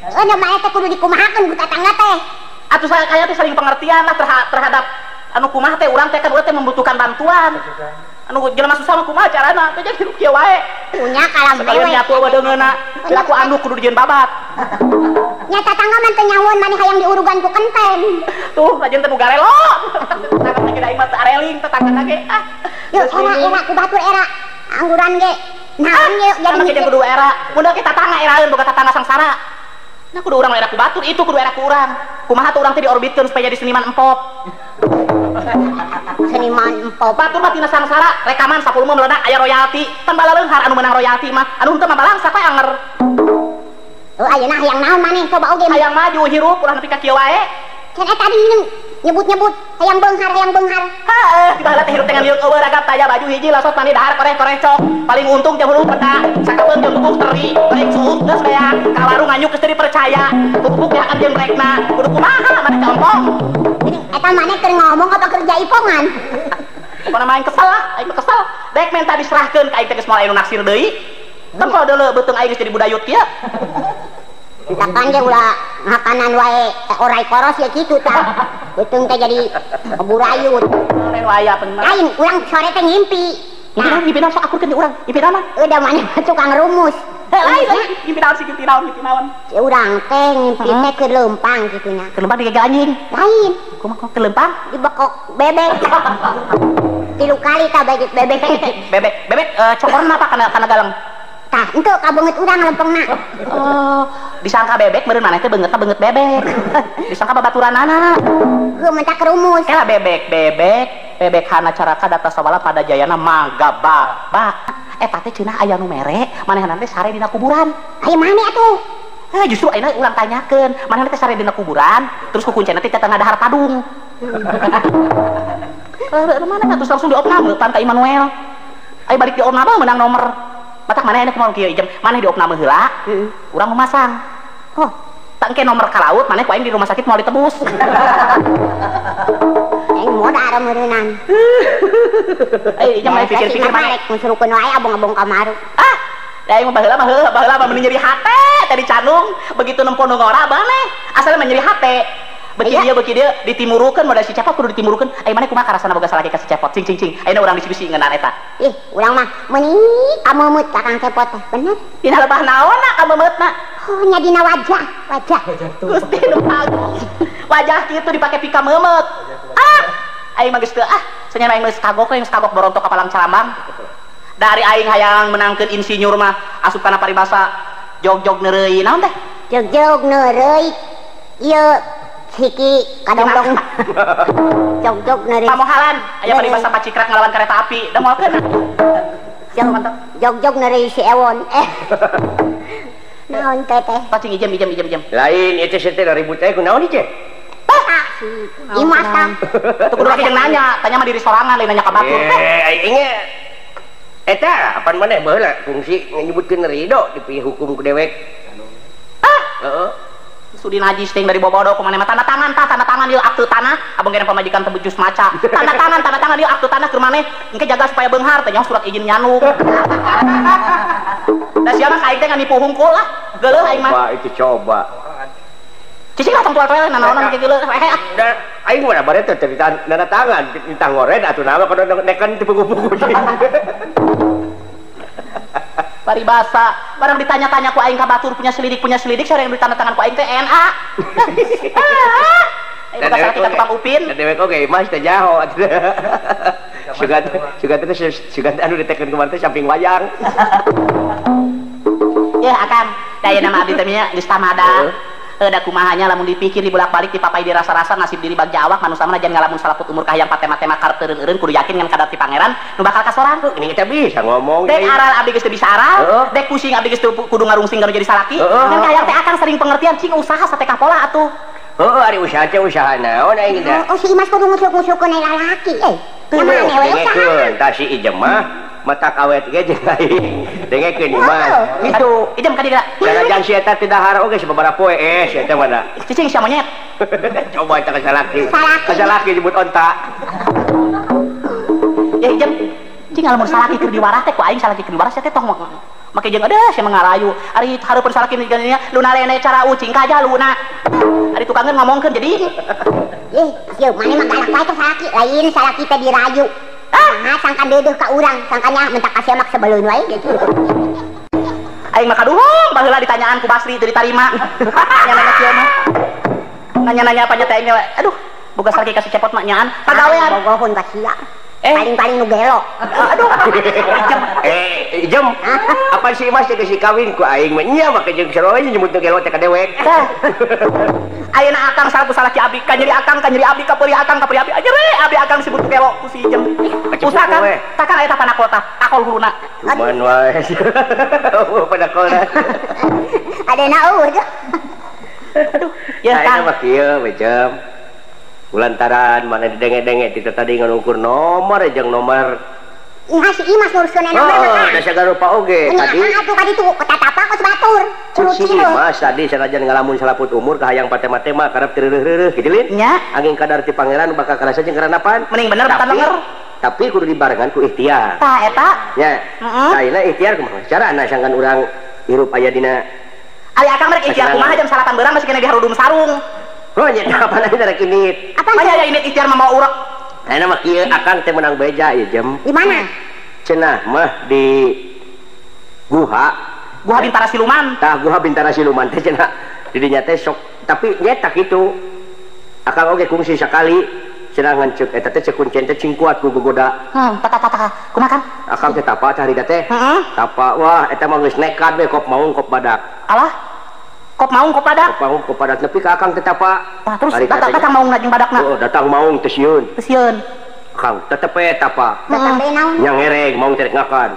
Heuh mah teh kudu dikumahakeun ku tatangga teh. Atuh saya teh saling pengertian lah terhadap anu kumaha teh urang teh kan urang teh membutuhkan bantuan. Anu jelema susah mah kumaha carana teh jadi hirup kieu wae. Punya kalam sekalian nyatu wadeungeuna. Laku anduk kudu dijieun babat. Nya tatangga mah teu nyahoan maneh hayang diurugan ku kenten. Tuh lajeun teh nu garelo. Tetangga ge da aing mah teu areling tetangga ge ah. Yeuh era ku batur era. Angguran ge. Naon ye jadi jeung kudu era. Mun kita tatangga eraeun boga tatangga sangsara. Nah kudu urang era ku batur itu kudu era ku urang. Kumaha tuh urang teh diorbitkeun supaya jadi seniman empop. Seniman empop. Batur mah tina sangsara, rekaman 10 mah meledak aya royalti. Pan balaleunghar anu meunang royalti mah. Anu henteu mah balangsa we anger. Oh ayeuna hayang naon maneh coba oge. Hayang maju hirup ulah nepi ka kieu wae. Can eta tadi nyebut-nyebut hayang beunghar hayang beunghar. Heeh, di baheula teh hirup teh ngan eueuh ragap taya baju hiji lasot mani dahar koreh-koreh cok. Paling untung jam hulu peta, sakapeung jam tubuh teri, balik suuk geus beak, ka warung nganyuk geus teu dipercaya. Pupuk ya jeung rekna, kudu kumaha maneh compong. Eta maneh keur ngomong apa kerja ipongan? Pokona mah aing kesel lah, aing mah kesel. Dek menta diserahkeun ka aing teh geus moal aya nu naksir deui. Tempo deuleu beuteung aing geus jadi budayut kieu. Takan ge ulah makanan wae orai koros ya kitu tah. Beuteung teh jadi burayut. Lain wae apa lain urang sore teh ngimpi. Nah, ngimpi naon sok akurkeun di urang? Ngimpi naon? Udah maneh tukang rumus. Lain lain ngimpi naon sih ngimpi naon ngimpi naon. Si urang teh ngimpi teh keur leumpang kitu nya. Keur leumpang digegel anjing. Lain. Kumaha keur leumpang? Dibekok bebek. 3 kali tah bebek. Bebek bebek cokorna apa kana galang? Tah, henteu ka beungeut urang lempengna. Oh, disangka bebek meureun maneh teh beungeutna beungeut bebek. Disangka babaturanana. Heuh mentak rumus. Kela bebek bebek bebek hana caraka data sawala pada jayana mangga ba ba. Eta teh cenah aya nu mere, manehna teh sare dina kuburan. Aya maneh atuh? Heh justru ayeuna urang tanyakeun, manehna teh sare dina kuburan, terus ku kuncena teh teh ngadahar padung. Heuh mana terus langsung diopname pan ka Immanuel. Aya balik diopname menang nomor. Matak maneh kumaha kieu ijem, maneh diopname heula, urang memasang. Oh, tak engke nomor ka laut, maneh ku aing di rumah sakit moal ditebus. Aing modar meureunan. Eh, ijem maneh pikir-pikir maneh rek ngusurukeun wae abong-abong kamaru. Ah, da aing mah baheula mah heuh, baheula mah mending nyeri hate teh dicandung, begitu nempo nu ngora maneh, asalna mah nyeri hate. Beki dia ditimurukeun modal si Cepot kudu ditimurukeun. Aing maneh kumaha karasana boga salaki ka si Cepot? Cing cing cing. Ayeuna urang diskusi ngeunaan eta. Ih, urang mah meuni kameumut ka Kang Cepot teh, bener. Dina lebah naonna kameumutna? Oh, nya dina wajah, wajah. Gusti nu agung. Wajah kitu dipake pikameumut. Ah, aing mah geus teu ah, sanyana aing geus kagok we, geus kagok borontok ka palang calambang. Dari aing hayang menangkeun insinyur mah asup kana paribasa jog-jog neureuy naon teh? Jog-jog neureuy. Ieu siki kadongdong. Jog-jog neureuy. Pamohalan aya paribasa pacikrak ngalawan kereta api, da moal keuna. Jog-jog neureuy si Ewon. Naon teh teh? Pacing ijem ijem ijem ijem. Lain itu teh ribut teh kunaon ieu? Ah, si Imas tah. Tuh kudu lagi jeung nanya, tanya mah diri sorangan lain nanya ka batur. Eh, aing eta apan maneh baheula fungsi nyebutkeun ridho dipihukum ku dewek. Ah, heeh. Sudi najis ting dari bobodo ku maneh mah tanda tangan tah, tanda tangan ieu akte tanah, abang geuning pamajikan teu becus maca. Tanda tangan ieu akte tanah keur maneh, engke jaga supaya beunghar teh nyaho surat izin nyanuk. Da sia mah ka aing teh ngan nipu hungkul lah, geuleuh aing mah. Coba itu coba. Cicing lah tong tual-tual nanaonan ke geuleuh hehe ah. Da aing mah bare teh tanda tangan, minta ngoren atuh naon kudu neken teu pugu-pugu. Paribasa, barang ditanya-tanya ku aing ka batur punya selidik sore yang ditanda tangan ku aing teh NA. Aing boga salaki ka tukang upin. Da dewek oge Mas teh jaho atuh. Sugan sugan teh sugan anu diteken kumaha teh samping wayang. Yeuh akang, da ayeuna mah abdi teh nya geus tamada. Da kumahanya lamun dipikir dibolak-balik dipapai dirasa-rasa nasib diri bagja awak manusa mah najan ngalamun salaput umur kahayang patema-tema karteureun-eureun kudu yakin ngan kadar ti pangeran nu bakal kasorang. Ini kita bisa ngomong. Dek aral abdi geus teu bisa aral, dek pusing abdi geus teu kudu ngarungsing kana jadi salaki. Ngan kahayang teh akang sering pengertian cing usaha satekah pola atuh. Heuh ari usaha teh usaha naon aing teh. Oh si Imas kudu ngusluk-nguslukeun lalaki eh. Nya maneh we usaha. Tah si Ijem mah mata kawet ge jeung aing. Dengekeun Imas. Gitu. Ijem ka dieu. Sanajan si eta teu dahar oge sababaraha poe si eta mana. Cicing sia monyet. Coba eta ka salaki. Ka salaki nyebut onta. Ya Ijem, cing lamun salaki keur diwarah teh ku aing salaki keur diwarah sia teh tong Make jeung ada sia ngarayu. Ari hareupeun salaki nya luna lene cara ucing ka jaluna. Ari tukangeun ngomongkeun jadi. Ih, sieu maneh mah galak wae ka salaki, lain salaki teh dirayu. Ah, sangkan deudeuh ka urang, sangkannya mentak ka sia mah sebeleun wae gitu. Aing mah kaduhung baheula ditanyaan ku Basri teu ditarima. Nanya-nanya kieu mah. Nanya-nanya apa nya teh aing aduh, boga salaki ka si Cepot mah nyaan pagawean. Bogohun ka sia. Paling-paling nu gelo. Aduh. Ijem. Apa si Imas teh geus kawin ku aing mah nya make jeung sarua nyebut nu gelo teh ka dewek. Ayeuna akang salaku salaki abdi ka nyeri akang ka nyeri abdi ka peuri akang ka peuri abdi. Nyeri abdi akang disebut gelo ku si Ijem. Usaha kan takang aya tapana kota, takol huluna. Cuman wae. Panakolna. Adena eueuh. Aduh, ya Kang. Mah kieu we Jem. Lantaran mana didenge-denge ti tadi ngukur nomor jeung nomor. Ih si Imas nguruskeun nomor mah. Oh, da sagala rupa oge tadi. Atuh ka ditu tatapa kos batur. Si Imas tadi sanajan ngalamun salaput umur kahayang patema-tema karep teu gitu lin. Nya. Angin kadar ti pangeran bakal karasa jeung karanapan. Mending bener bukan lenger. Tapi kudu dibarengan ku ikhtiar. Tah eta. Nya. Heeh. Tah ikhtiar kumaha? Carana sangkan urang hirup aya dina. Ari akang rek ikhtiar kumaha jam 9 beurang masih kena diharudung sarung. Oh nya apa aya rek init. Apa aya init ikhtiar mah mau urek. Ayeuna mah kieu akang teh menang beja ieu Jem. Di mana? Cenah mah di guha. Guha Bintara Siluman. Tah guha Bintara Siluman teh cenah di dinya teh sok tapi nyeta kitu. Akang oge kungsi sakali cenah ngan ceuk eta teh ceuk kuncen teh cing kuat ku gogoda. Tah. Kumaha kan? Akang teh tapa carita teh. Heeh. Tapa wah eta mah geus nekat we kop maung kop badak. Alah. Kop maung kop badak. Kop maung kop badak nepi ka akang teh tapa. Tah terus datang maung jeung badakna. Oh, datang maung teh sieun. Teu sieun. Akang tetep we tapa. Datang deui naon? Nya ngereng maung teh rek ngakan.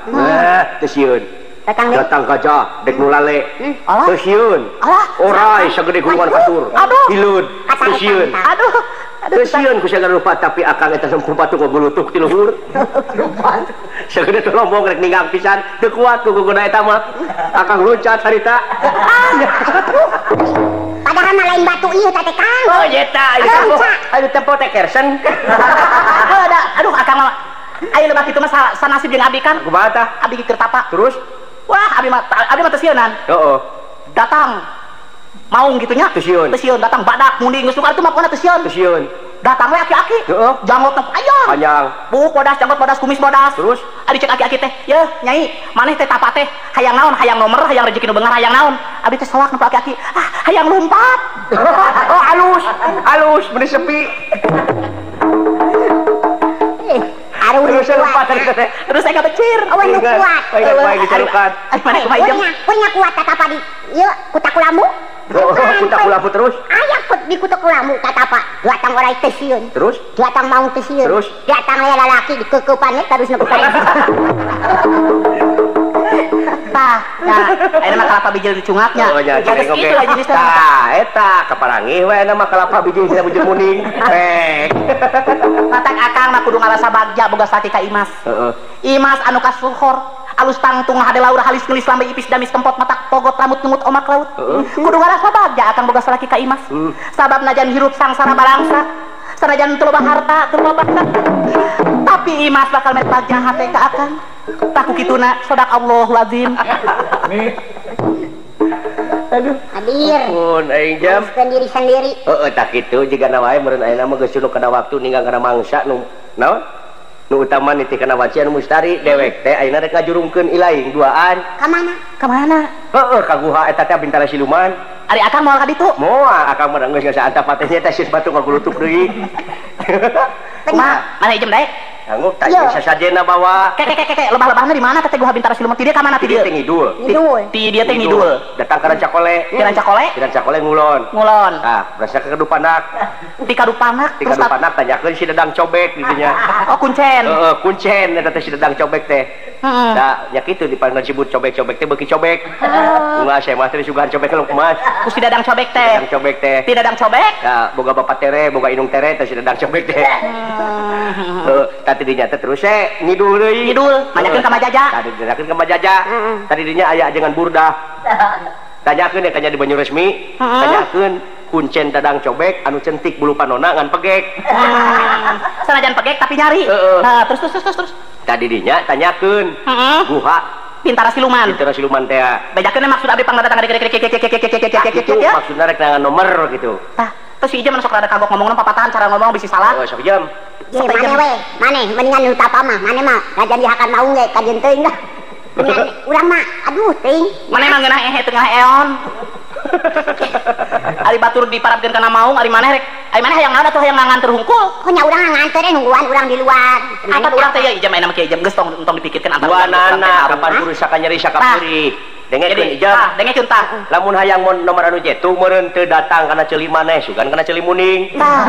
Teu sieun. Datang deui. Datang gajah dek nu lale. Alah. Teu sieun. Alah. Orai sagede gulungan kasur. Aduh. Hileud. Teu sieun. Aduh. Teu sieun ku sagala rupa tapi akang eta sempur batu ngagulutuk ti luhur. Sagede teu lombong rek ninggang pisan teu kuat ku gogoda eta mah. Akang loncat harita. Padahal mah lain batu ieu teh Kang. Oh nyeta ieu aduh tempo teh kersen. Heuh aduh akang mah aya lebah kitu mah sanasib jeung abdi kan. Kumaha tah? Abdi keur tapa. Terus wah abdi mah teu sieunan. Heeh. Datang maung gitu nya. Teu sieun. Teu sieun datang badak munding geus tukar itu mah pokona teu sieun. Teu sieun. Datang we aki-aki. Heeh. Janggotna panjang. Panjang. Buuk bodas, janggot bodas, kumis bodas. Terus ari cek aki-aki teh, "Yeuh, Nyai, maneh teh tapa teh hayang naon? Hayang nomor, hayang rezeki nu beunghar, hayang naon?" Abdi teh soak nempo aki-aki, "Ah, hayang lumpat." Oh, alus. Alus, meuni sepi. Terus lumpat teh. Terus saya ngabecir. Awan nu kuat. Baik dicarukan. Ari maneh kumaha ieu? Punya kuat tatapa di ieu kutakulambu. Oh, kutakulambu terus. Aya di kutakulambu tatapa. Datang orai teu sieun. Terus? Datang maung teu sieun. Terus? Datang aya lalaki dikeukepan we terus nu kupain. Tah, ayeuna mah kalapa bijil dicungapnya. Oh nya, geus kitu lah jenisna. Tah, eta kaparangih we ayeuna mah kalapa bijil dina bujur muning. Pek. Matak akang mah kudu ngarasa bagja boga salaki ka Imas. Heeh. Imas anu kasuhor, alus tangtung hade laur halis ngelis lambe ipis damis kempot matak pogot rambut nungut omak laut. Kudu ngarasa bagja akang boga salaki ka Imas. Sabab najan hirup sangsara balangsa, sanajan teu loba harta, teu loba tapi Imas bakal mere bagja hate ka akang. Tak kituna sadaqallahu lazim. Aduh. Hadir. Ampun aing jam. Sendiri sendiri. Heeh tak kitu jigana wae meureun ayeuna mah geus nu kana waktu ninggal kana mangsa nu naon? Nu utama nitih kana wanci anu mustari dewek teh ayeuna rek ngajurungkeun ilaing duaan. Ka mana? Ka mana? Heeh ka guha eta teh Bintara Siluman. Ari akang moal ka ditu? Moal akang mah geus geus antap teh nya teh sieun batu ngagulutuk deui. Kumaha? Mana ijem daek? Sanggup tak sasajena bawa. Ke lebah-lebahna di mana teh guha Bintara Siluman? Ti dia ka mana ti dia? Ti ngidul. Ngidul. Ti dia teh ngidul. Datang ka Rancakole. Ti Rancakole? Ti Rancakole ngulon. Ngulon. Tah, berasa ka Kadupanak. Ti Kadupanak. Ti Kadupanak tanyakeun si Dadang Cobek di dinya. Oh, kuncen. Heeh, kuncen eta teh si Dadang Cobek teh. Heeh. Da, nya kitu dipanggil disebut cobek-cobek teh beuki cobek. Unggal saya mah teh disuguhan cobek lemas. Ku si Dadang Cobek teh. Dadang Cobek teh. Ti Dadang Cobek? Tah, boga bapak tere, boga indung tere teh si Dadang Cobek teh. Heeh, tadi dinya teh terus we ngidul deui. Ngidul, manyakeun ka Majaja. Tadi nanyakeun ka Majaja. Tadi dinya aya ajengan burdah. Tanyakeun ya kanya di Banyu Resmi, tanyakeun kuncen Dadang Cobek anu centik bulu panona ngan pegek. Sanajan pegek tapi nyari. Heeh. Nah, terus. Tadi dinya tanyakeun guha Pintara siluman. Pintara siluman teh. Bejakeun maksud abdi pangdatang itu maksudna rek nangan nomor gitu. Tah, terus si Ijam sok rada kagok ngomongna papatahan cara ngomong bisi salah. Oh, sok Jam. Ye, mane we, mane mendingan nu tapa mah, mane mah ngajan dihakan maung ge kajeun teuing dah. Mendingan urang mah aduh teuing. Mane mah ngeunah ehe teu ngeunah eon. Ari batur diparabkeun kana maung, ari maneh rek. Ari maneh hayang naon atuh hayang nganter hungkul. Oh nya urang nganter nungguan urang di luar. Apan urang teh ya Ijam ayeuna mah kieu Ijam geus tong tong dipikirkeun antara duanana kapan kudu sakanyeri sakapeurih. Dengekeun Ijam. Tah, dengekeun tah. Lamun hayang nomor anu jetu meureun teu datang kana ceuli maneh, sugan kana ceuli muning. Tah.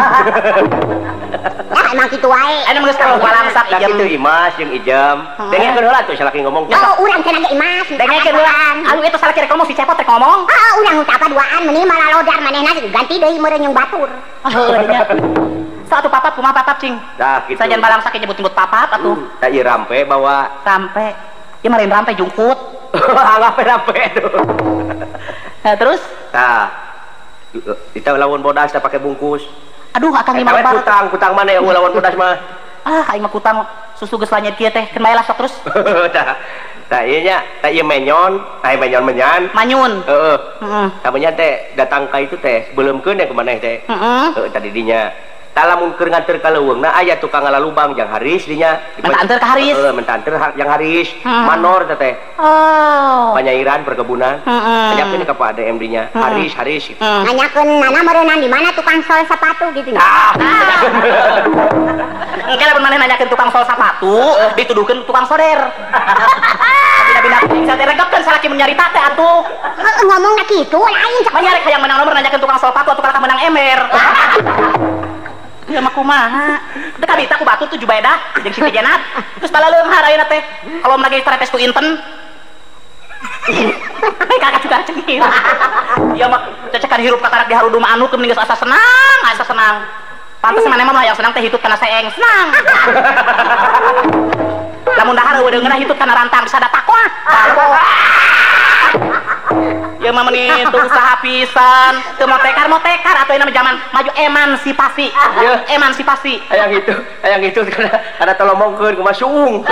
Ya emang kitu wae. Anu geus kalau balangsak Ijam. Kitu Imas jeung Ijam. Dengekeun heula tuh salaki ngomong. Oh, urang cenah ge Imas. Dengekeun heula. Anu itu salaki rek ngomong si Cepot rek ngomong. Heeh, urang utapa duaan meuni malah lodar manehna ganti deui meureun jeung batur. Heuh nya. Satu papat kumaha papat cing. Tah kitu. Sajan balangsak nyebut-nyebut papat atuh. Tah ieu rampe bawa. Rampe. Ieu mah lain rampe jungkut. Rampe-rampe tuh. Nah, terus? Tah. Kita lawan bodas teh pake bungkus. Aduh, akang lima lebar. Kutang, kutang mana yang lawan bodas mah? Ah, aing mah kutang susu geus lanyet kieu teh, keun bae lah sok terus. Tah. Tah ieu nya, tah ieu menyon, tah menyon menyan. Manyun. Heeh. Heeh. Tah menyan teh datang ka itu teh, beuleumkeun ka maneh teh. Heeh. Heeh, tadi dinya. Tah lamun keur nganter ka leuweungna aya tukang ngalalubang jang Haris dinya. Menta anter ka Haris. Heeh, menta anter jang Haris. Manor teh teh. Oh. Panyairan perkebunan. Heeh. Nanyakeun ka Pak ADM dinya. Haris, Haris. Nanyakeun nana meureunnan di mana tukang sol sepatu gitu nya. Ah. Engke lamun maneh nanyakeun tukang sol sepatu, dituduhkeun tukang soder. Bina-bina kuring teh regepkeun salaki mun nyarita teh atuh. Heeh, ngomongna kitu lain. Manyarek hayang menang nomor nanyakeun tukang sol sepatu atuh kalah menang ember. Ya mah kumaha. Teu kabita ku batur tuh Jubaedah jeung Siti Jenat. Terus balaleunghar ayeuna teh. Kalau lagi teretes ku inten. Kakak juga cengir. Ieu mah cecekan hirup kakarak di harudum anu keun geus asa senang, asa senang. Pantes maneh mah hayang senang teh hitut kana seeng senang. Lamun dahar eueuh deungeunna hitut kana rantang bisa da takwa. Ya mah meni teu usaha pisan, teu motekar atuh ayeuna mah zaman maju emansipasi. Emansipasi. Hayang itu kana tolomongkeun kumaha suung.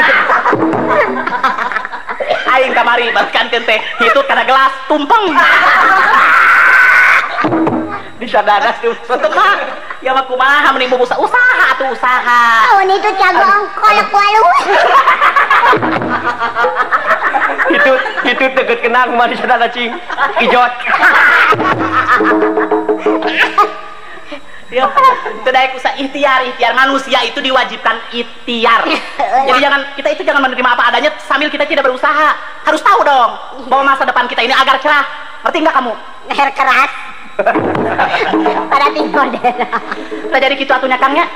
Aing kamari balikankeun teh hitut kana gelas tumpeng. Disadadas tuh. Tumpeng mah. Ya mah kumaha mending bubusa usaha atuh usaha. Oh, itu jago kolak walu. Itu deket kenang mah disadadas cing. Ijot. Ya, itu daek usaha ikhtiar, ikhtiar manusia itu diwajibkan ikhtiar. Jadi jangan kita itu jangan menerima apa adanya sambil kita tidak berusaha. Harus tahu dong bahwa masa depan kita ini agar cerah. Ngerti nggak kamu? Leher keras. Pada tinggal deh. Nah jadi kitu atuh nya Kang nya.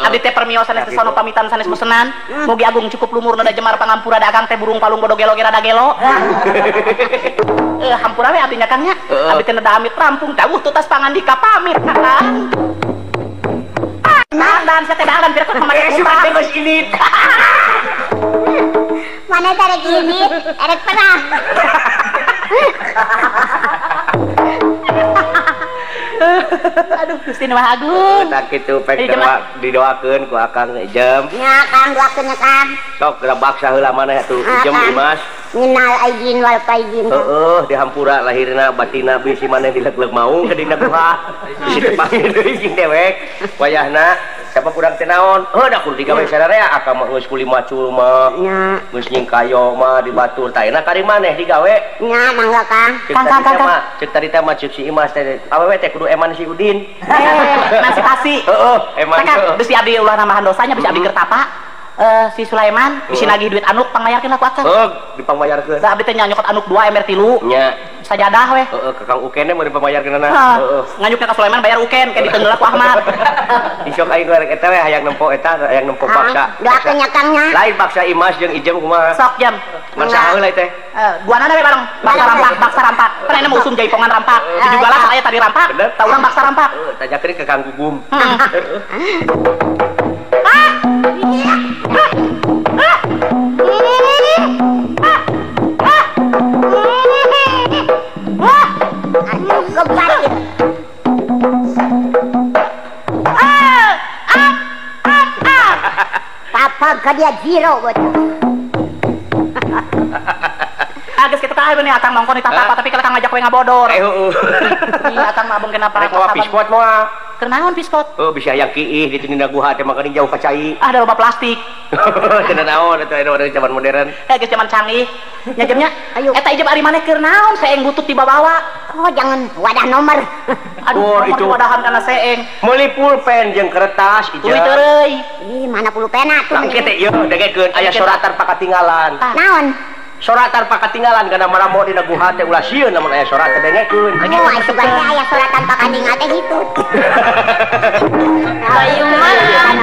Abdi teh permio sanes sono pamitan sanes pesenan. Mugi agung cukup lumur da jemar pangampura da akang teh burung palung bodo gelo ge rada gelo. Hampura we abdi nya Kang nya. Abdi teh neda amit rampung dawuh tutas pangandika pamit Kang. Dan saya teh dalan pira kok make kutang. Geus ini. Mana tarek ini? Erek perang. Aduh, Gusti nu Maha Agung. Tah kitu pek didoakeun ku Akang Ijam. Nya Kang doakeun nya Kang. Sok geura baksa heula maneh atuh Ijam Imas. Ngenal aijin wal paijin. Heeh, dihampura lahirna batina bisi maneh dileuk-leuk maung ke dina guha. Bisi teu panggil deui jeung dewek. Wayahna siapa kurang teh naon? Heuh da kudu digawe sararea akang mah geus kuli macul mah. Nya. Geus nyingkayo mah di batur tah enak kari maneh digawe. Nya mangga Kang. Kang Kang Kang. Cek tadi teh mah cek si Imas teh awewe teh kudu eman si Udin. Emansipasi. Heeh, eman. Bisi abdi ulah nambahan dosanya bisi abdi gertapa. Si Sulaiman bisi nagih duit anuk pangmayarkeun lah ku akang. Heeh, dipangmayarkeun. Da abdi teh nyokot anuk 2 ember 3. Nya. Sajadah weh. Heeh, ka Kang Uken mun dipangmayarkeunana. Heeh. Nganyukna ka Sulaiman bayar Uken ke diteungeul ku Ahmad. Isok aing rek eta we hayang nempo eta, hayang nempo paksa. Doakeun nya Kang nya. Lain paksa Imas jeung Ijem kumaha? Sok jam. Man saha heula teh? Duanana we bareng. Baksa rampak, baksa rampak. Pan ayeuna mah usum jaipongan rampak. Di juga lah aya tadi rampak. Tah urang baksa rampak. Heeh, tanyakeun ka Kang Gugum. Papa ka dia zero bocah. Ah bener akang nongkon ditatapa tapi kalau kang ngajak we ngabodor. Heeh. Iya akang mah abang kenapa? Rek mawa pispot moal. Keur naon pispot? Oh bisa hayang kiih ditu dina guha teh mangkaning jauh ka cai. Ah da loba plastik. Teu naon atuh aya orang zaman modern. Eh geus zaman canggih. Nya jamnya. Ayo. Eta ijab ari maneh keur naon seeng butut dibawa-bawa. Oh jangan wadah nomor. Aduh, oh, nomor itu. Wadahan kana seeng. Meuli pulpen jeung kertas ijab. Tuluy teureui. Ih mana pulpen atuh. Engke teh ieu dengekeun aya soratan pakatinggalan. Naon? Soratan pakatinggalan kana maramo dina guha teh ulah sieun lamun aya sorat teh dengekeun. Oh, aya sugan teh aya soratan pakatinggal teh gitu. Kayu malaikat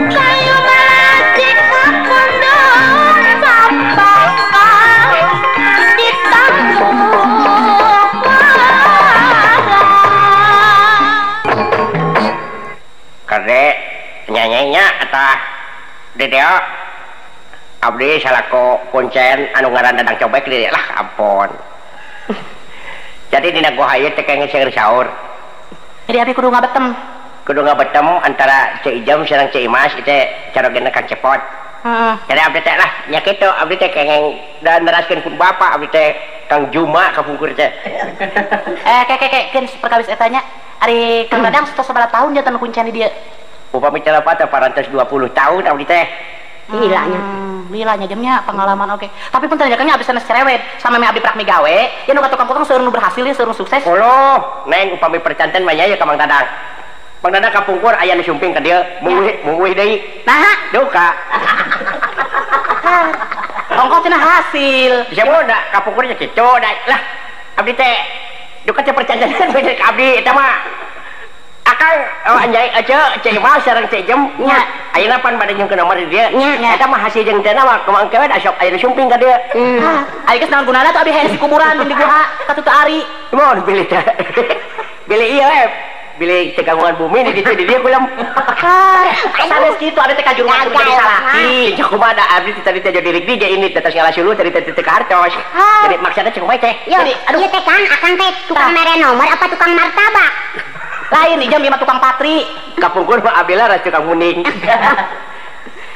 kayu malaikat pondok sapaka ditanggung. Kade nyanyanya atah dedeo abdi salako kuncen anu ngaran Dadang Cobek di lah ampun. Jadi dina guha ieu teh kenging seueur saur. Jadi abdi kudu ngabetem. Kudu ngabetem antara Ceu Ijem sareng Ceu Imas ieu carogena Kang Cepot. Heeh. Jadi abdi teh lah nya kitu abdi teh kenging dan neraskeun pun bapak abdi teh Kang Juma kapungkur teh. Ke keun perkawis eta nya. Ari Kang Dadang satos sabaraha tahun janten kuncen di dieu? Upami calapat parantos 20 tahun abdi teh. Gila nya. Lila nya jamnya pengalaman oke. Tapi pun ternyata abdi sanes cerewet sama me abdi prak migawe, ya nu ka tukang-tukang seueur nu berhasil ya seueur nu sukses. Oloh, neng upami percanten mah nya ka Mang Dadang. Mang Dadang kapungkur aya nu sumping ka dieu, mungguih deui. Naha? Duka. Ongkoh cenah hasil. Bisa mun da kapungkur nya kitu da lah. Abdi teh duka teh percanten ka abdi eta mah. Akang oh anjay aja Ceu Imas sareng Ceu Ijem nya ayeuna pan bade nyungkeun nomor di dieu nya eta mah hasil jeung teh mah kumaha engke we da sok aya nu sumping ka dieu. Ari geus naon gunana tuh abdi hayang si kuburan di guha ka teu ari. Mun bilih teh. Bilih ieu we bilih teh gangguan bumi di ditu di dieu kulem. Sanes kitu abdi teh kajurungan kudu jadi salaki. Ceu kumaha da abdi teh tadi teh jadi rik di ini teh tos ngalasulu tadi teh teh ka hartos. Jadi maksudna ceu kumaha teh? Jadi aduh ieu teh Kang akang teh tukang mere nomor apa tukang martabak? Lain ijam ieu mah tukang patri. Kapungkur mah abdi lah tukang muning.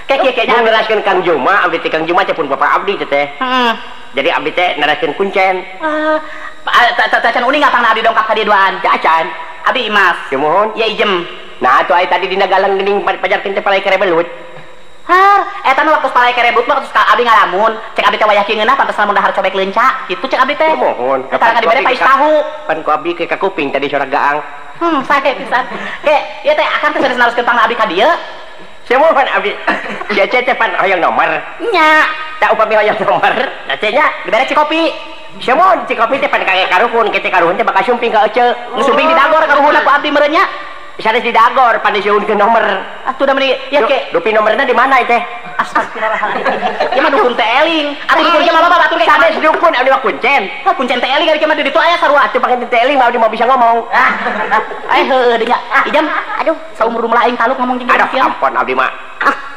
Kayak kieu nya neraskeun Kang Juma, abdi teh Kang Juma teh pun bapak abdi teh teh. Heeh. Jadi abdi teh neraskeun kuncen. Tacan uning apang abdi dongkap ka dieu duaan? Acan. Abdi Imas. Ya mohon. Ya ijem. Nah atuh ai tadi dina galang geuning pajarkeun teh palai kerebelut. Har, eta mah waktu palai kerebut mah waktu abdi ngalamun, cek abdi teh wayah kieu ngeunah pantes lamun dahar cobek leunca, kitu cek abdi teh. Mohon. Eta ka dibere pais tahu. Pan ku abdi ke ka kuping tadi sora gaang. Sae pisan. Ke, ieu teh akang teh sanes naroskeun pangna abdi ka dieu. Semohon abdi. Sia teh pan hoyong nomor. Nya. Tak upami hoyong nomor. Da teh nya dibere cikopi. Semohon cikopi teh pan kage karuhun, ke teh karuhun teh bakal sumping ka eceu. Nu sumping di dagor karuhun ku abdi meureun nya. Sanes di dagor pan disuhunkeun nomor. Atuh da meuni ya ke. Dupi nomorna di mana teh? Astagfirullahaladzim. Ieu mah dukun teh eling. Atuh dukun ge mah loba batur ge. Sanes dukun abdi mah kuncen. Hah kuncen teh eling ari mah di ditu aya sarua. Atuh panginten teh eling mah abdi mah bisa ngomong. Eh heueuh deui nya. Ijam, aduh saumur umur aing taluk ngomong jeung Aduh ampun abdi mah.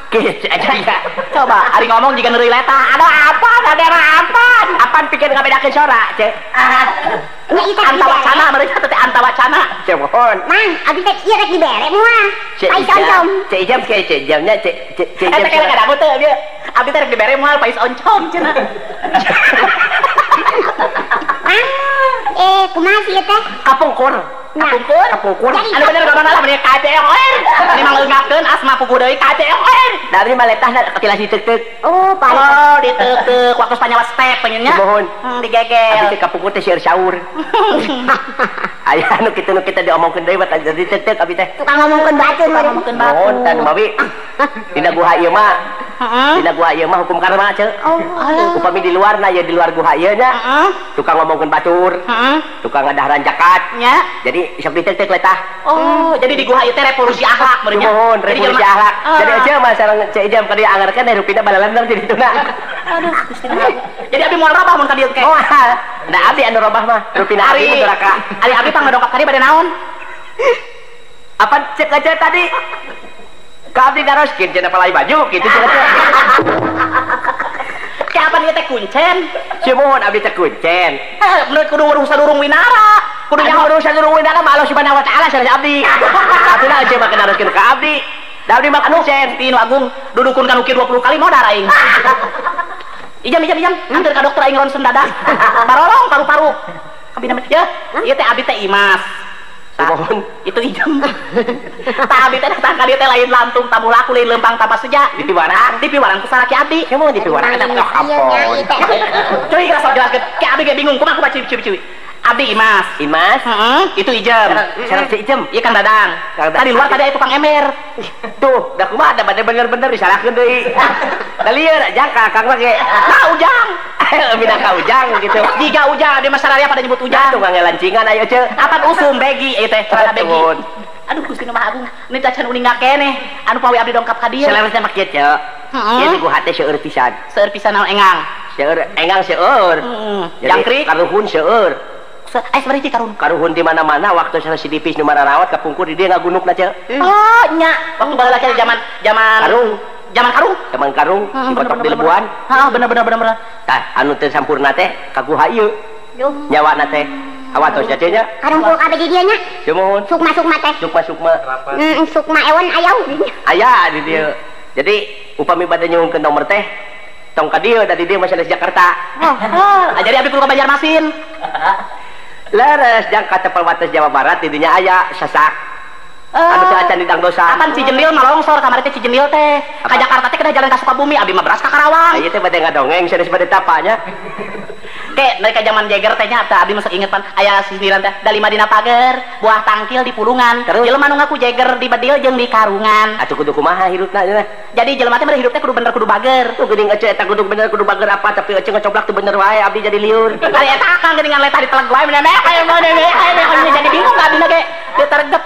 Kieu aja. Coba ari ngomong jiga neureuy letah. Aduh apaan ada apaan? Apaan pikir ngabedakeun sora, Ceu? Nya ieu teh antawacana meureun teh antawacana. Ceu mohon. Mang, abdi teh ieu rek dibere moal. Pais oncom. Ceu Ijem ke Ceu Ijemnya Ceu Ceu Ijem. Eta kira kada teu abdi. Abdi teh rek dibere moal pais oncom cenah. Mang, kumaha sih ieu teh? Kapungkur. Kapungkur? Kapungkur. Anu bener ka mana lah bener KCOR. Ini mah leungapkeun asma pugu deui KCOR. Dari mah letahna katilas diteuk-teuk. Oh, paling. Oh, diteuk-teuk waktu panyawa step pengennya. Mohon. Digegel. Abdi teh kapungkur teh seueur saur. Aya anu kitu nu kita diomongkeun deui mah diteuk-teuk abdi teh. Tukang ngomongkeun batur, ngomongkeun batur. Mohon tan mawi. Dina guha ieu mah. Dina guha ieu mah hukum karma ceu. Oh. Upami di luar na ya di luar guha ieu nya. Tukang ngomongkeun batur. Tukang ngadaharan zakat. Nya. Jadi sok diteuk-teuk letah. Oh, jadi di guha ieu teh revolusi akhlak meureun nya. Mohon revolusi akhlak. Jadi aja mah sareng Ceu Ijem ka dieu angarkeun rupina balalan di dituna. Aduh, Gusti. Jadi abdi moal robah mun ka dieu ke. Moal. Da abdi anu robah mah rupina abdi neraka. Ari abdi pangadongkap ka dieu bade naon? Apa cek aja tadi? Ka abdi naroskeun cenah palai baju kitu cenah. Kapan ieu teh kuncen? Sumuhun abdi teh kuncen. Menurut kudu urung sadurung winara. Kudu nyaho urusan urunan mah Allah Subhanahu wa taala sanes abdi. Atuh ece mah naroskeun ka abdi. Da abdi mah kuncen ti nu agung dudukun ka nu kieu 20 kali modar aing. Ijam ijam ijam anteur ka dokter aing ronsen dada. Parolong paru-paru. Abdi nama ya, ieu teh abdi teh Imas. Mohon itu ijam. Tah abdi teh datang ka dieu teh lain lantung tabuh laku lain lempang tambah seja. Di piwarang, di piwarang ku salaki abdi. Kamu di piwarang eta oh ampun. Cuy rasa jelaskeun. Ke abdi ge bingung kumaha kumaha ciwi. Abdi Imas. Imas? Heeh, itu Ijem. Sareng si Ijem. Iya Kang Dadang. Tadi luar tadi aya tukang ember. Tuh, da kumaha da bade bener-bener disalahkeun deui. Da lieur jang ka Kang mah ge. Nah, Ujang. Mina ka Ujang gitu. Jiga Ujang, abdi mah sararea pada nyebut Ujang. Tukang lancingan ayo ceu. Apan usum begi ieu teh, celana begi. Aduh Gusti nu Maha Agung, ini tacan uning keneh. Anu pawe abdi dongkap ka dieu. Saleresna mah kieu ceu. Heeh. Ieu ku hate seueur pisan. Seueur pisan naon engang? Seueur engang seueur. Heeh. Jangkrik karuhun seueur. Seberapa karun? Karuhun di mana-mana waktu saya si dipis nu mararawat kapungkur di dia ngagunukna ceu. Oh, nya. Waktu baheula teh zaman karung. Zaman karung. Zaman karung dikotok di lebuhan. Heeh, bener bener bener bener. Tah, anu teu sampurna teh kaguha ieu. Nyawana teh. Awatos nya ceu nya. Karumpul kabeh di dieu nya. Sumuhun. Sukma-sukma teh. Sukma-sukma. Heeh, sukma ewon aya. Aya di dieu. Jadi upami bade nyuhunkeun nomor teh tong ka dieu da di dieu mah sanes Jakarta. Oh, jadi abdi kudu ka Banjarmasin. Leres jang ka tepal wates Jawa Barat di dinya aya sasak. Anu teu acan di dangdosa. Apan Cijendil mah longsor kamari teh Cijendil teh. Ka Jakarta teh kedah jalan ka Sukabumi abdi mah beras ka Karawang. Ieu teh bade ngadongeng sanes bade tapanya. Ke mereka zaman Jeger teh nya teh abdi masuk inget pan aya sindiran teh da lima dina pager buah tangkil di pulungan. Jelema nu ngaku Jeger di bedil jeung di karungan. Atuh kudu kumaha hirupna nya. Jadi jelema teh mah hirup teh kudu bener kudu bager. Tuh geuning ece eta kudu bener kudu bager apa tapi ece ngocoblak teu bener wae abdi jadi liur. Ari eta akang geuningan letah diteleg wae meneh aya mah jadi bingung abdi ge. Teu tergep.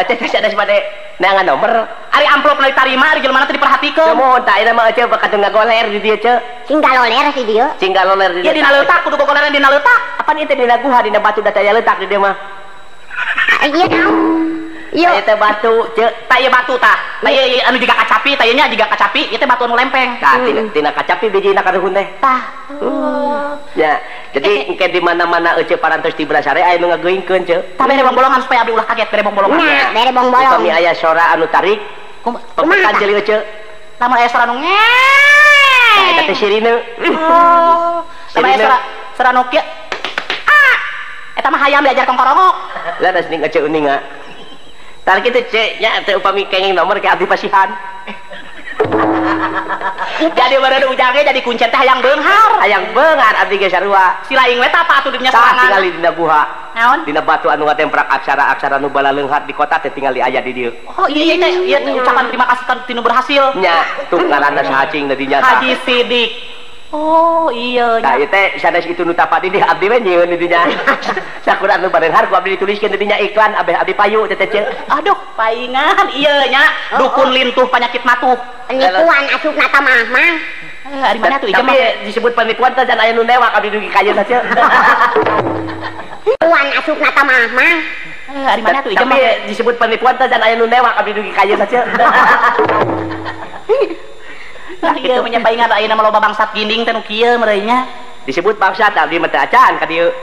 Ece teh sanes bade neangan nomor. Ari amplop na ditarima ari jelema teh diperhatikeun. Sumuhun tah ayeuna mah ece bakal teu ngagoler di dieu ce. Cing galoler si dieu. Cing galoler di dieu. Ieu dina leutak kudu gogoleran dina leutak. Apan ieu teh dina guha dina batu da taya leutak di dieu mah. Ieu naon? Ieu teh batu ce. Tah ieu batu tah. Tah ieu anu jiga kacapi tah ieu nya jiga kacapi ieu teh batu anu lempeng. Tah tina kacapi bijina karuhun teh. Tah. Ya, jadi engke di mana-mana ece parantos di Brasare aya nu ngageuingkeun ce. Tah bere bongbolongan supaya abdi ulah kaget bere bongbolongan. Nah, bere bongbolong. Upami aya sora anu tarik, kumaha jeli ece. Lamun aya sora nu ngeng. Tah eta teh sirine. Oh. Lamun aya sora nu kieu. Ah. Eta mah hayam diajar kongkorongok. Lah das ning ece uninga. Tah kitu ce nya teh upami kenging nomor ke abdi pasihan. Jadi baru ujangnya jadi kuncen teh hayang beunghar. Hayang beunghar abdi ge sarua. Si laing we tapa atuh dinya sorangan. Tingali dina guha. Naon? Dina batu anu ngatemprak aksara-aksara nu balaleunghat di kota teh tingali aya di dieu. Oh iya iya teh ieu ucapan terima kasih kan tinu berhasil. Nya, tuh ngaranna saha cing di dinya tah. Haji Sidik. Oh iya. Tah ieu teh sanes itu nu tapa di dieu abdi we nyieun di dinya. Sakur anu bareunghar ku abdi dituliskeun di dinya iklan abeh abdi payu teh teh. Aduh, paingan ieu nya dukun lintuh penyakit matuh. Penipuan asupna ta mah mang. Ari mana tuh ieu mah disebut penipuan teh jan aya nu newak abdi dugi ka ayeuna ceu. Penipuan asupna ta mah mang. Ari mana tuh ieu mah disebut penipuan teh jan aya nu newak abdi dugi ka ayeuna ceu. Nah, ieu mah paingan ayeuna mah loba bangsat ginding teh nu kieu meureun nya. Disebut bangsat abdi mah teu acan ka dieu.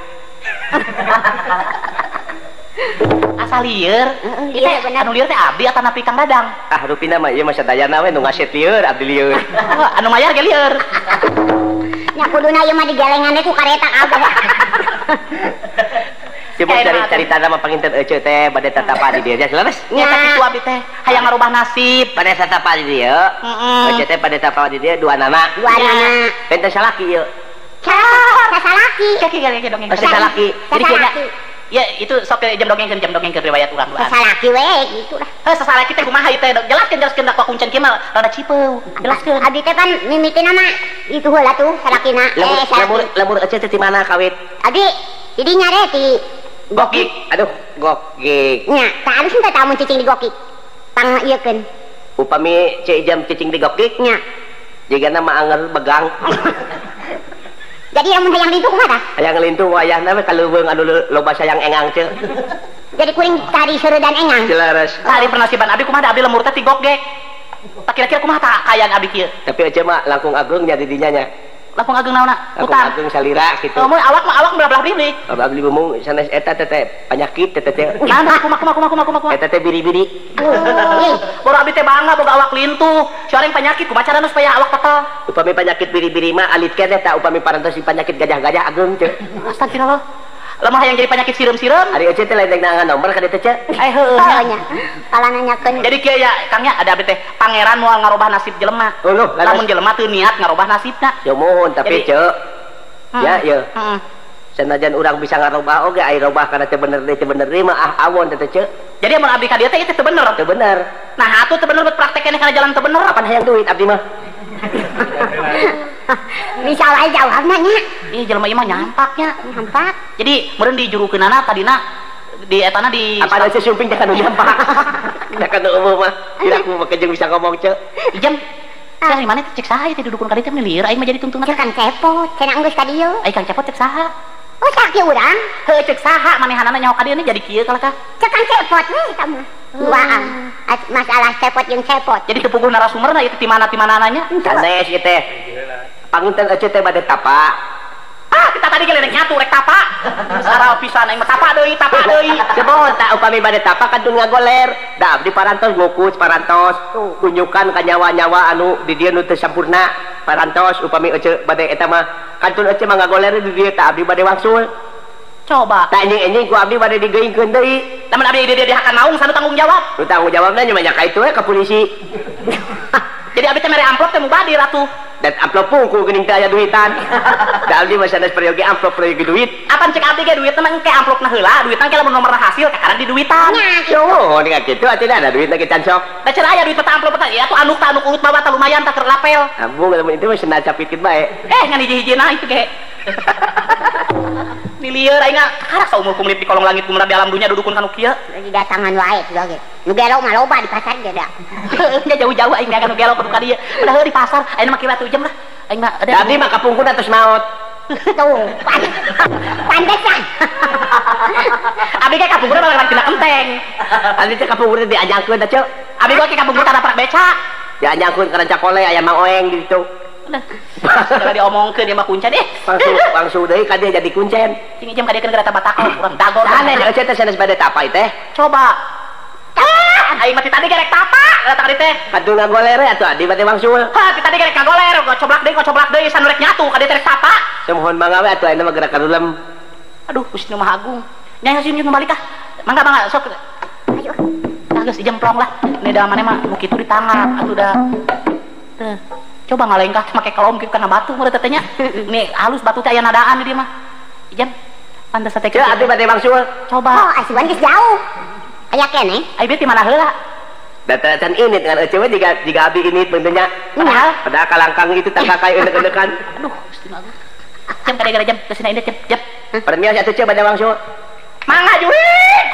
Asa lieur. Ieu teh anu lieur teh abdi atanapi Kang Dadang? Ah rupina mah ieu mah sadayana we nu ngaset lieur abdi lieur. Anu mayar ge lieur. Nya kuduna ieu mah digelengan ku kareta kabeh. Sibuk cari tanah mah panginten ece teh bade tatapa di dieu leres. Nya tapi tu abdi teh hayang ngarubah nasib. Bade tatapa di dieu. Heeh. Ece teh bade tatapa di dieu dua nana. Dua nana. Benten salaki ieu. Sasalaki. Kaki dongeng. Sasalaki. Jadi kieu ya itu sok jam dongengkeun riwayat urang duaan. Sasalaki we gitu lah. Heuh sasalaki teh kumaha ieu teh? Jelaskeun da kuncen kieu mah rada cipeu. Jelaskeun. Abdi teh pan mimitina mah itu heula tuh salakina. Lemur ece teh ti mana kawit? Abdi di dinya re ti Gokik. Aduh, gokik. Nya, tah alus teh tamun cicing di gokik. Pang ieukeun. Upami ceu jam cicing di gokik nya. Jigana mah anger begang. Jadi lamun hayang lintuh kumaha tah? Hayang lintuh wayahna we kaleuweung anu loba sayang engang ceu. Jadi kuring tari seuredan engang. Jelares. Tari pernasiban abdi kumaha da abdi lemur teh ti gokgek. Tah kira-kira kumaha tah kaayaan abdi kieu? Tapi ece mah langkung ageung nya di dinya nya. Langkung ageng naonna? Langkung ageng salira kitu. Mun awak mah awak belah-belah beli. Belah beli bumung sanes eta teh penyakit teh teh. Nah, kumaha. Eta teh biri-biri. Boro abdi teh bangga boga awak lintuh. Coreng penyakit kumaha carana supaya awak total. Upami penyakit biri-biri mah alit keneh tah upami parantos penyakit gajah-gajah ageng teh. Astagfirullah. Lemah yang jadi penyakit sireum-sireum. Ari euceut teh lain nangan nomor ka dieu teh. Eh heueuh nya. Kalau nanyakeun. Jadi kieu ya Kang nya ada abdi teh pangeran moal ngarobah nasib jelema. Oh, lamun jelema teu niat ngarobah nasibna. Ya mohon tapi ceu. Ya ya. Heeh. Sanajan urang bisa ngarobah oge ai robah kana teu bener deui mah ah awon teh ceu. Jadi mun abdi ka dieu teh ieu teh teu bener. Teu bener. Nah atuh teu bener buat praktek keneh kana jalan teu bener. Apan hayang duit abdi mah. Bisa wae jawabna nya. Ih jelema ieu mah nyampaknya. Nyampak. Jadi meureun dijurukeunana tadina di etana di apa ada sumping teh kanu nyampak. Da kanu eueuh mah. Kira aku mah jeung bisa ngomong ceu. Ijem. Sia di mana teh cek saha ieu teh dudukun ka dieu teh lieur aing mah jadi tungtungna. Cek Kang Cepot, cenah geus ka dieu. Ai Kang Cepot cek saha? Oh sakieu urang. Heuh cek saha manehanana nyaho ka dieu jadi kieu kalah ka. Cek Kang Cepot we eta mah. Duaan. Masalah cepot jeung cepot. Jadi teu puguh narasumberna ieu teh ti mana mananya. Sanes ieu teh. Panginten ece teh bade tapa. Ah, kita tadi ge rek nyatu rek tapa. Sarau pisan aing mah tapa deui, tapa deui. Sebohon tak upami bade tapa kantun ngagoler. Da abdi parantos ngukus parantos tunjukkan ka nyawa-nyawa anu di dieu nu teu sampurna. Parantos upami ece bade eta mah kantun ece mah ngagoler di dieu ta abdi bade wangsul. Coba. Tak enjing-enjing ku abdi bade digeungkeun deui. Lamun abdi di dieu dihakan naung sanu tanggung jawab. Nu tanggung jawabna nya mah nya ka itu we ka polisi. Jadi abdi teh mere amplop teh mubadir atuh. Dan amplop pungkul geuning teh aya duitan. Da abdi mah sanes peryogi amplop peryogi duit. Apan cek abdi ge duitna mah engke amplopna heula, duitna engke lamun nomorna hasil kakara di duitan. Yo, dengan kitu atuh ada duitna ge can sok. Da cenah aya duit teh amplop teh atuh anuk tah anuk urut bawa tah lumayan tah keur lapel. Ambung lamun itu mah cenah capitkeun bae. Eh ngan hiji-hijina itu ge. Ni lieur aing karak saumur kumlip di kolong langit kumlap di alam dunya dudukun kanu kieu. Didatangan wae tuh ge. Nu gelo mah loba di pasar ge da. Nya jauh-jauh aing dagang nu gelo kudu ka dieu. Udah di pasar aing mah kira 7 jam lah. Aing mah ada. Abdi mah kapungkur atos maot. Tuh, pantesan. Abdi ge kapungkur mah tina kenteng. Abdi teh kapungkur teh diajarkeun da ceu. Abdi ge kapungkur tara prak beca. Diajarkeun kana cakole aya Mang Oeng di ditu. Segala diomongkeun dia mah kuncen eh. Langsung deui ka dia jadi kuncen. Cing jam ka dia keun gara batako urang dagor. Sanes euceut teh sanes bade tapa teh. Coba. Ah, aing mah ti tadi gerek tapa, eta ka dieu teh. Kadu ngagoler atuh adi bade wangsul. Hah, ti tadi gerek ngagoler, ngocoblak deui sanu rek nyatu ka dieu teh rek tapa. Sumuhun mangga we atuh ayeuna mah gerak kadulem. Aduh, Gusti Nu Maha Agung. Nya sieun nu balik ah. Mangga mangga sok. Ayo. Tah geus ijemplong lah. Ini da maneh mah nu kitu ditangap atuh da. Teu. Coba ngalengkah make kelom kieu kana batu meureun teh nya. Nih halus batu teh aya nadaan di dieu mah. Ijem. Pantes teh kieu. Abdi bade wangsul. Coba. Oh, asuban geus jauh. Aya keneh. Ai beuti mana heula? Da can ini dengan ece we jiga abdi ini bentunya. Padahal padahal kalangkang itu tangkakai enek-enekan. Aduh, Gusti Agung. Jam kadang jam geus ini jam jam. Permios atuh ceu bade wangsul. Mangga jurig.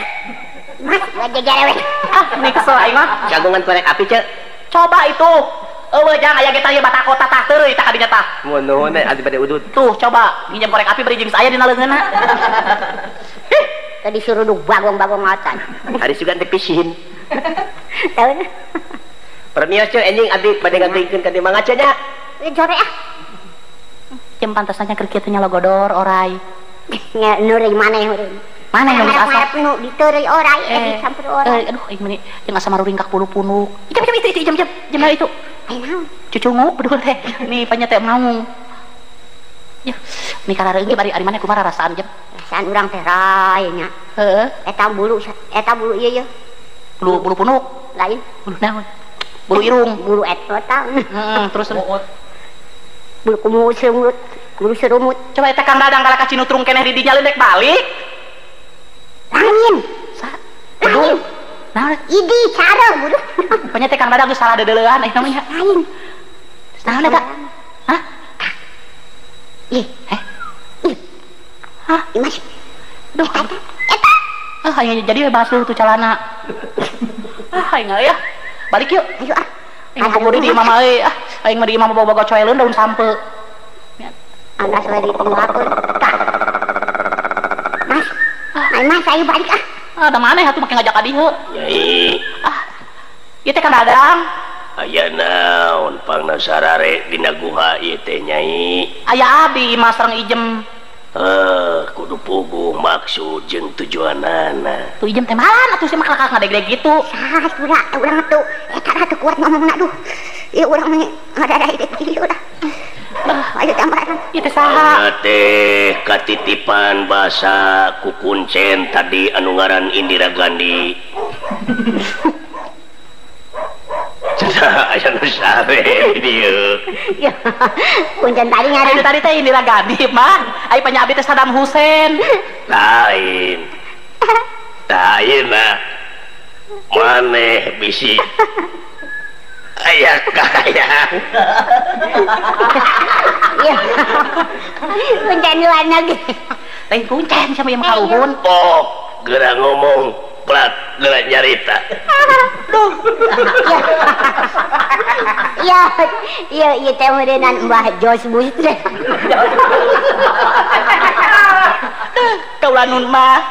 Mas, jajarewe. Ah, ini kesel aing mah. Jagungan korek api ceu. Coba itu. Eueuh jang aya ge tah ieu batako tatah teuy tah kadinya tah. Mun nuhun teh adi bade udud. Tuh coba nginjem korek api beri jeung saya dina leungeunna. Tadi disuruh duk bagong-bagong ngotan. Hari sugan teh pisin. Tahu. Permios ceu enjing abdi bade ngantikeun ka dieu mangga ceu nya. Jore ah. Jem pantesan nya keur kieu teh nyalogodor orai. Nya nuri maneh heureun. Mana yang geus asa? Nu diteureuy orai dicampur orai. Aduh aing meni jeung asa maruringkak bulu punuk. Jam jam itu jam jam jam itu. Ai naon? Cucunguk bedul teh. Nih panya teh maung. Ya, nih karareung ge bari ari maneh kumaha rasaan jam? Rasaan urang teh rai nya. Heeh. Eta bulu ieu ye. Bulu punuk. Lain. Bulu naon? Bulu irung. Bulu eta. Heeh, terus bulu kumu serumut, bulu serumut. Coba eta Kang Dadang kalah ka Cinutrung keneh di dinya leundek balik. Lain. Sa. Bedul. Naon? Idi cara bulu. Panya teh Kang Dadang geus salah deudeulean eh namanya. Lain. Naon eta? Hah? Ih, eh. Ih. Hah? Mas. Duh, eta. Ah, aing jadi we bahas dulu tuh calana. Ah, aing ya. Balik yuk. Ayo ah. Aing kudu di imah mah euy. Ah, aing mah di imah mah boga coeleun daun sampe. Anas we ditungguakeun. Tah. Mas. Ai mas ayo balik ah. Ah, da maneh atuh make ngajak ka dieu. Yai. Ah. Ieu teh Kang Dadang. Aya naon pangna sarare dina guha ieu teh Nyai? Aya abdi mah sareng Ijem. Kudu puguh maksud jeung tujuanana. Tuh Ijem teh malan atuh sih mah kalakak ngadeg-deg gitu. Saha urang atuh eta atuh kuat ngomongna duh. Ieu urang mah ngadadai kieu lah. Ayo tambahan. Ieu teh saha? Teh katitipan basa ku kuncen tadi anu ngaran Indira Gandhi. Cenah aya nu sare di dieu. Kuncen tadi ngaran tadi teh Indira Gandhi mah. Ai panya abdi teh Saddam Hussein. Lain. Tah ayeuna maneh bisi aya kahayang. Iya. Kuncen luar negeri. Lain kuncen sama yang kaluhun. Oh, geura ngomong, plat geura nyarita. Duh. Iya, iya, iya teh meureunnan Mbah Jos Bush. Kaula nun mah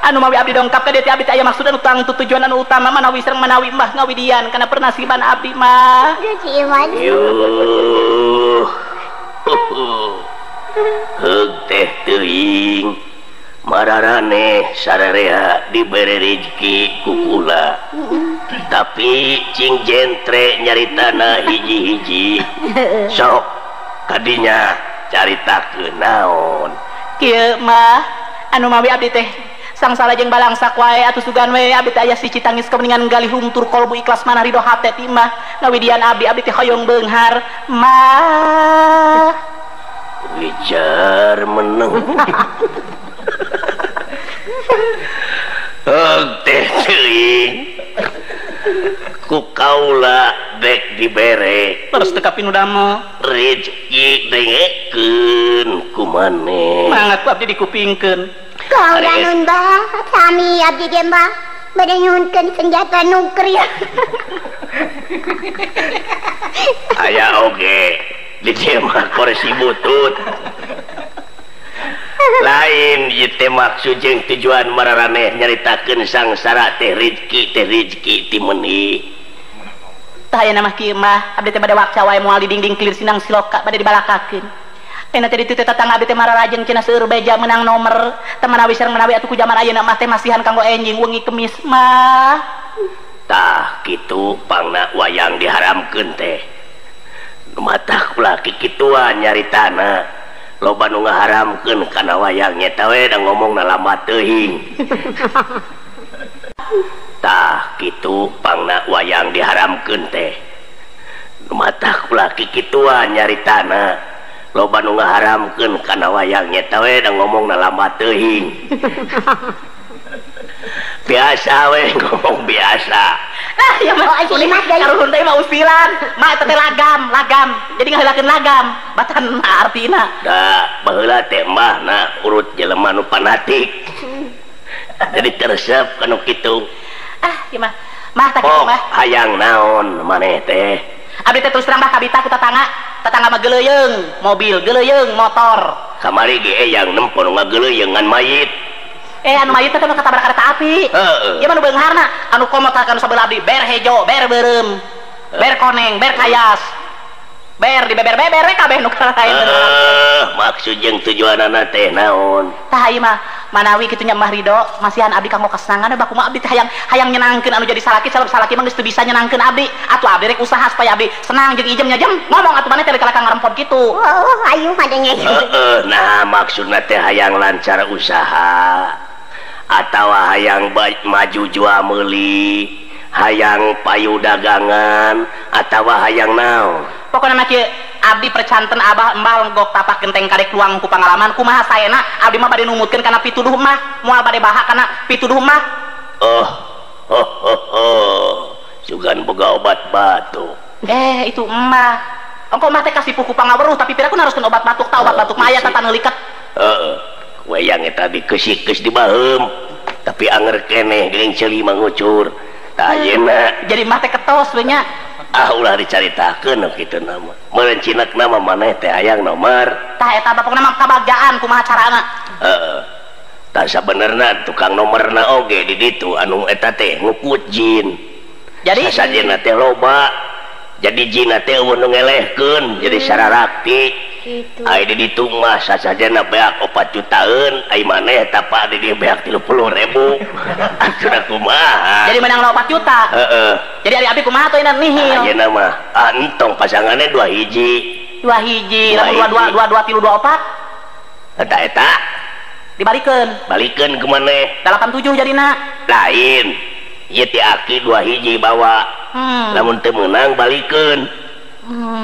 anu mawi abdi dongkap ka dieu teh abdi teh aya maksud anu tang tujuan anu utama manawi sareng manawi mah ngawidian kana pernasiban abdi mah. Si Iman. Yuh. Heug teh teuing mararaneh sararea dibere rezeki ku kula. Tapi cing jentre nyaritana hiji-hiji. Sok kadinya caritakeun naon. Kieu mah anu mawi abdi teh sangsara jeung balangsak wae atuh sugan we abdi teh aya siji tangis kemeningan galih luntur kolbu ikhlas mana ridho hate ti mah ngawidian abdi abdi teh hoyong beunghar mah. Wijar meneng. Heug teh teuing ku kaula dek dibere terus teu kapinudamel rezeki dengekeun ku maneh mangat ku abdi dikupingkeun. Kaula nun bah sami abdi ge mah bade nyuhunkeun senjata nuklir. Aya oge di dieu mah koresi butut. Lain ieu teh maksud jeung tujuan mararaneh nyaritakeun sangsara teh rezeki ti meuni. Tah aya mah kieu mah abdi teh bade wakca wae moal di dingding kelir sinang siloka bade dibalakakeun. Ayeuna teh ditu teh tatangga abdi teh mararajeng cenah seueur beja meunang nomer. Teh manawi sareng manawi atuh ku jaman ayeuna mah teh masihan kanggo enjing wengi kemis mah. Tah kitu pangna wayang diharamkeun teh. Mata kula kikituan nyaritana. Loba nu ngaharamkeun kana wayang nyeta we da ngomongna lambat teuing. Tah kitu pangna wayang diharamkeun teh. Mata kula kikituan nyaritana. Loba nu ngaharamkeun kana wayang nyeta we da ngomongna lambat teuing. Biasa we ngomong biasa. Ah ya mah karuhun teh mah usilan. Mah eta teh lagam, lagam. Jadi ngaheulakeun lagam. Batan artina. Da baheula teh mah na urut jelema nu fanatik. Jadi teresep kanu kitu. Ah ieu mah. Mah tah kitu mah. Hayang naon maneh teh? Abdi teh terus terang bah kabita ku tatangga. Tatangga mah geuleuyeung mobil, geuleuyeung motor. Kamari ge eyang nempo nu ngageuleuyeung ngan mayit. Anu mayit teh katabrak kereta api. Heeh. Ieu mah nu beungharna, anu komo tah kanu sabelah abdi ber hejo, ber beureum, ber koneng, ber kayas. Ber di beber-beber we kabeh nu kalain. Maksud jeung tujuanana teh naon? Tah ieu mah manawi kitu nya Mbah Ridho, masihan abdi kanggo kasenangan baku mah abdi teh hayang hayang nyenangkeun anu jadi salaki, sabab salaki mah geus teu bisa nyenangkeun abdi. Atuh abdi rek usaha supaya abdi senang jeung ijem nya jem ngomong atuh maneh teh rek kalakang ngarempot kitu. Oh, ayu mah denge. Heeh, nah maksudna teh hayang lancar usaha atawa hayang maju jual meuli, hayang payu dagangan atawa hayang naon. Pokona mah kieu abdi percanten abah embal gok tapak genteng kadek luang ku pangalaman kumaha saena abdi mah bade numutkeun kana pituduh mah moal bade baha kana pituduh mah. Oh, oh, oh, oh. Sugan boga obat batuk. Itu emah. Engko mah teh kasih puku pangaweruh tapi piraku naroskeun obat batuk ta obat batuk mah aya tatan liket. Heeh. Wayang eta dikeusikeus di baheum tapi anger keneh geuning ceuli mah ngucur. Tah ayeuna jadi mah teh ketos we nya. Ah ulah dicaritakeun kitu nama. Meureun cinek nama maneh teh hayang nomor. Tah eta bapokna mah kabagjaan kumaha carana. Heeh. Tah sabenerna tukang nomorna oge di ditu anu eta teh ngukut jin. Jadi sasajenna teh loba Jadi jina teh eueuh nu ngelehkeun jadi sararakti. Gitu. Ai di ditu mah sasajana beak 4 jutaan, ai maneh tapa di dieu beak 30.000. Atuh kumaha? Jadi menang 4 juta. Heeh. Jadi ari abi kumaha tuh nihil. Ayeuna mah entong pasangannya 2 hiji. 2 hiji, lamun 2 2 2 2 3 2 4. Eta eta dibalikeun. Balikeun ke maneh? 87 jadina. Lain. Ieu ti aki 2 hiji bawa. Lamun teu meunang balikeun.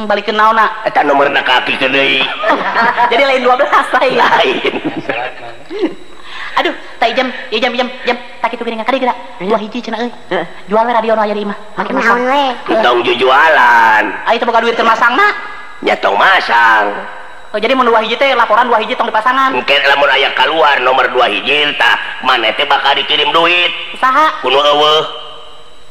Balikeun naonna? Eta nomorna ka aki deui. Jadi lain 12 lain. Lain. Aduh, tak jam, jam, jam, jam, tak kitu geuning kadi geura. 2 hiji cenah euy. Jual we radio nu aya di imah. Make masang. Naon we? Tong jujualan. Ai teu boga duit keur masangna. Nya tong masang. Oh, jadi mun 2 hiji teh laporan 2 hiji tong dipasangan. Engke lamun aya kaluar nomor 2 hiji tah maneh teh bakal dikirim duit. Saha? Kuno eueuh.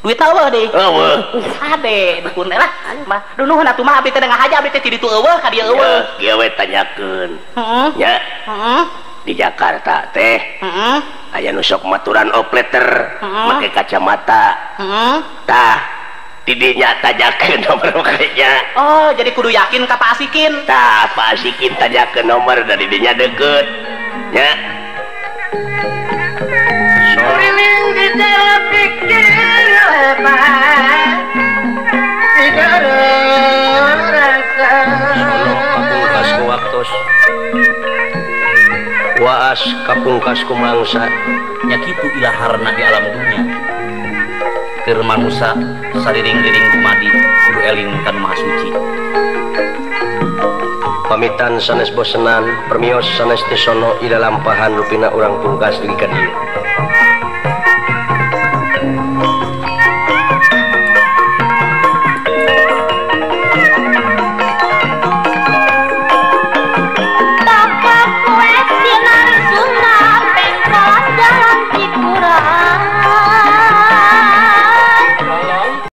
Duit eueuh deui. Eueuh. Ade dukun teh lah. Mah dunuhun atuh mah abdi teh ngahaja abdi teh ti ditu eueuh ka dieu eueuh. Kieu we tanyakeun. Heeh. Nya. Heeh. Di Jakarta teh. Heeh. Aya nu sok maturan opleter, make kacamata. Heeh. Tah di dinya tanyakeun nomor makanya. Oh, jadi kudu yakin ka Pak Asikin. Tah, Pak Asikin tanyakeun nomor dari dinya deket. Nya. Suriling di dalam pikir lepas tidak rasa. Kapungkas ku waktos waas kapungkas ku mangsa. Nya kitu ilaharna di alam dunya. Keur manusa sariring-riring dumadi kudu eling kan Maha Suci. Pamitan sanes bosenan, permios sanes tisono ida lampahan rupina urang pungkas dugi ka dieu.